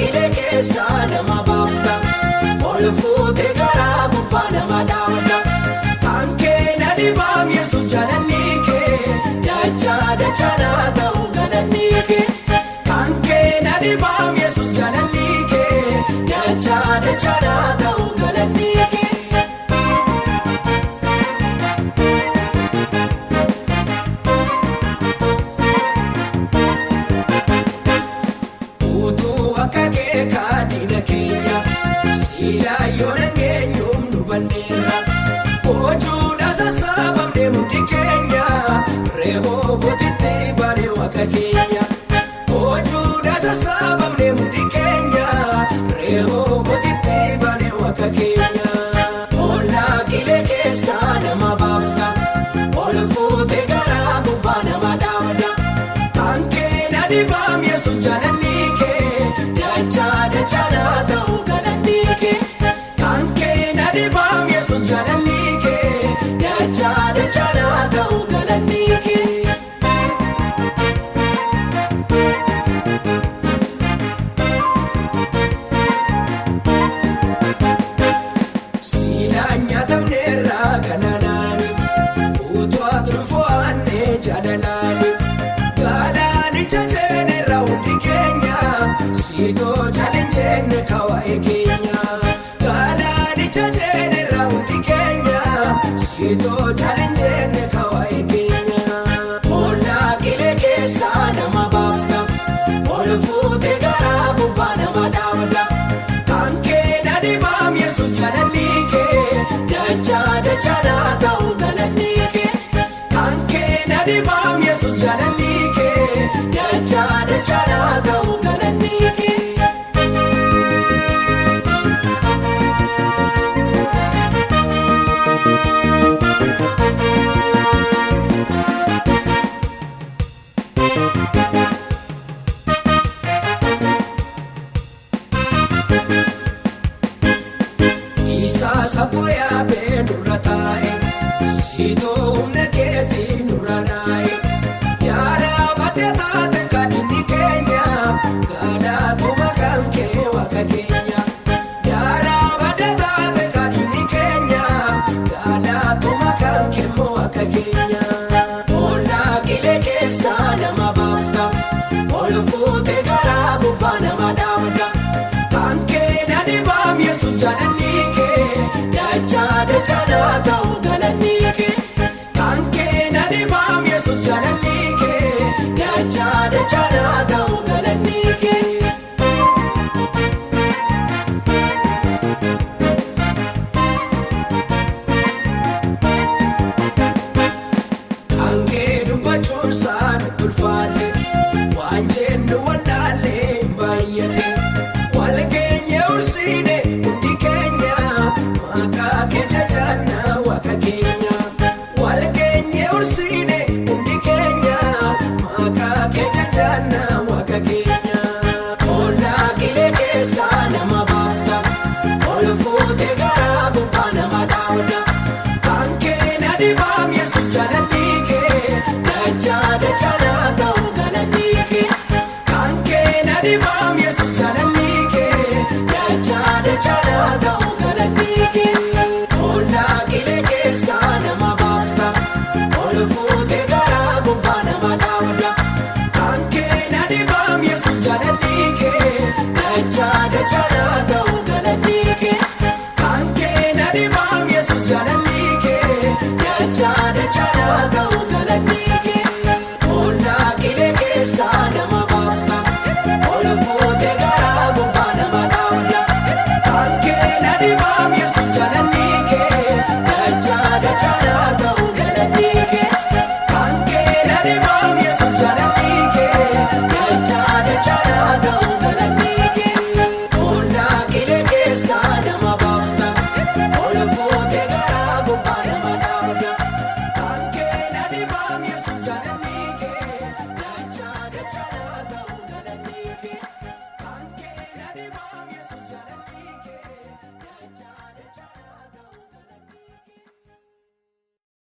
Qilee keessaa nama baafta. Ol fuutee garaa gubbaa nama dhaabda. Kan kee na dhibaam Yesuus jaalalli kee. Dachaa dachaa ta'u galanni kee. Kan kee na dhibaam Yesuus jaalalli kee. Dachaa dachaa ta'u galanni kee. Utuu akka kee kaadhina keenya silaa yoo dhageenyuun nu banneerra. Bocuudha sassaabamnee hundi keenya Rehoobotitti baanee waaqa keenya. Bocuudha sassaabamnee hundi keenya Rehoobotitti baanee waaqa keenya. Ollaa qilee keessaa nama baafta. Ol fuutee garaa gubbaa nama dhaabda. Kan kee na dhibaam Yesuus jaalalli kee. Dachaa dachaa ta'u galanni kee. Kan kee na dhibaam Yesuus jaalalli kee. Dachaa dachaa ta'u galanni kee. Siilaan nyaatamneerraa galaanaani. Utuu ati fo'annee jaalalaani. Galaanicha ceenerra hundi keenya. Siitoo chaalenjeenne kawaa'ee keenya. Galaanicha ceenerra hundi keenya. Siitoo chaalenjeenne kawaa'ee keenya. Ollaa qilee keessaa nama baafta. Ol fuutee garaa gubbaa nama dhaabda. Kan kee na dhibaam Yesuus jaalalli kee. Dachaa dachaa ta'u galanni kee. Kan kee na dhibaam Yesuus jaalalli kee. Dachaa dachaa ta'u galanni kee. Isaa saphoo yaabee nurra taa'e, siitoo humna keetiin nurra dhaa'e. Yaaraa badda taate kan inni keenya, galaatuma kan kee waaqa keenya. Yaaraa badda taate kan inni keenya, galaatuma kan kee waaqa keenya. Ollaa qilee keessaa nama baafta, ol fuutee garaa gubbaa nama dhaabda. Kan kee na dhibaam Yesuus jaalalli kee. Dachaa dachaa ta'u galanni kee. Kan kee na dhibaam Yesuus jaalalli kee. Dachaa dachaa ta'u galanni kee. Kan kee dubbachuun isaa nutti ulfaate. Waan jennu wallaallee hin baay'ate. Wal keenya ursiine hundi keenya. Maqaa kee jajaannaa waaqa keenya. Wal keenya ursiine hundi keenya. Maqaa kee jajaannaa waaqa keenya. Ollaa qilee keessaa nama baafta. Ol fuutee garaa gubbaa nama dhaabda. Kan kee na dhibaam Yesuus jaalalli kee. Dachaa dachaa ta'u galanni kee. Kan kee na dhibaam Yesuus jaalalli kee. Dachaa dachaa ta'u galanni kee. Ollaa qilee keessaa nama baafta. Ol fuutee garaa gubbaa nama dhaabda. Kan kee na dhibaam Yesuus jaalalli kee. Dachaa dachaa ta'u galanni kee. Kan kee na dhibaam Yesuus jaalalli kee. Dachaa dachaa ta'u galanni kee. Ollaa qilee keessaa nama baafta. Ol fuutee garaa gubbaa nama dhaabda. Kan kee na dhibaam Yesuus jaalalli kee. Dachaa dachaa ta'u galanni kee. Kan kee na dhibaam Yesuus jaalalli kee. Dachaa dachaa ta'u galanni kee.